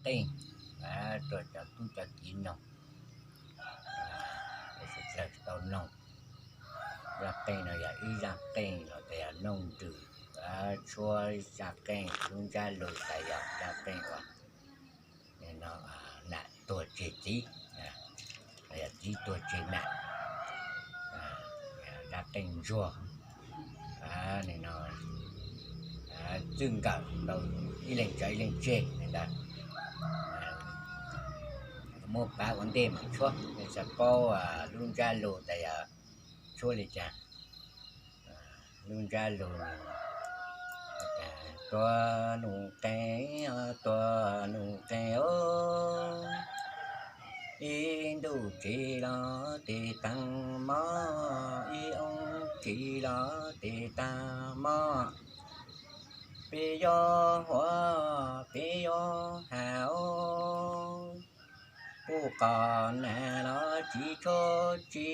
qeej, tuaj cov tub cov kiv noog, tsis tau noog. Zaj qeej no yog ib zaj qeej los tas yog noog rwg, tshuab zaj qeej lub ntsab lug tas yog zaj qeej uas nam tuag tseg txiv, yog txiv tuag tseg nam, zaj qeej ntsuag, txwj nkawm rau ib leeg tso ib leeg tseg ntawd. Muab pav ua ntej mas tshuab, nej xav paub lub ntsab lug tas yog tshuab li cas. Lub ntsab lug, tuaj nuj qeej, tuaj nuj qeej os, ib ntuj tsis los tes taag mob, ib oo tsis los tes taag mob. Peb yuav huav, peb yuav has os, puj qos nas los tsis tshuav tsi,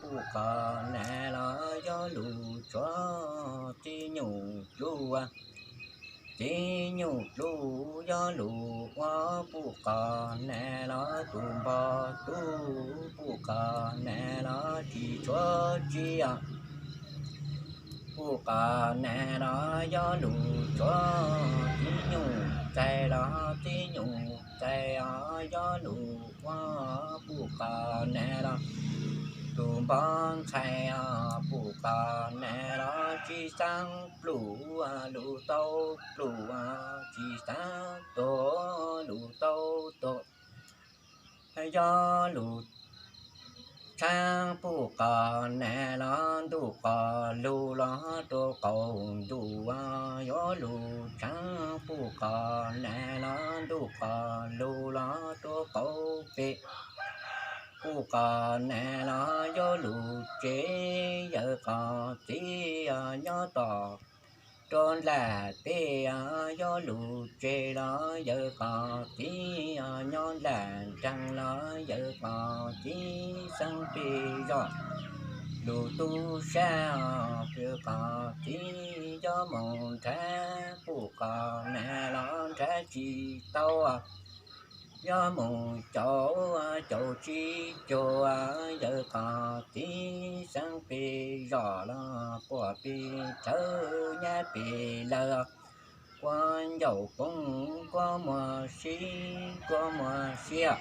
puj qos nas los yuav lug tshuav tib nyuj dlub, tib nyuj dlub yuav lug ua puj qos nas los tus npog tub, puj qos nas los tsis tshuav tsi os. Puj qos nas los yuav lug tshuav tib nyuj txaig los tib nyuj txaig os yuav lug ua puj qos nas los tus npog ntxhais os, puj qos nas los tsis xaav pluj, lug tau pluj, tsis xaav tuag, lug tau tuag. Yuav lug tshaab puj qos nas los ntuj qos lug los rua qaum ntuj, yuav lug tshaab puj qos nas los ntuj qos lug los rua qaum peg. Puj qos nas los yuav lug tsev, yawg qos txiv nyob tom rua nlaj teb, yuav lug tsev los yawg qos txiv nyob nlaj nraag los yawg qos txiv xeeb peg zog. Lug tub sab, yawg qos txiv yuav moog nrhav puj qos nas los nrhav tsis tau, yuav moog caum caum tsis cuag, yawg qos txiv xeeb peg zog los quaj peg thawv nyab peg lawg, quaj ncaum poob quaj muag sib quaj muag siab.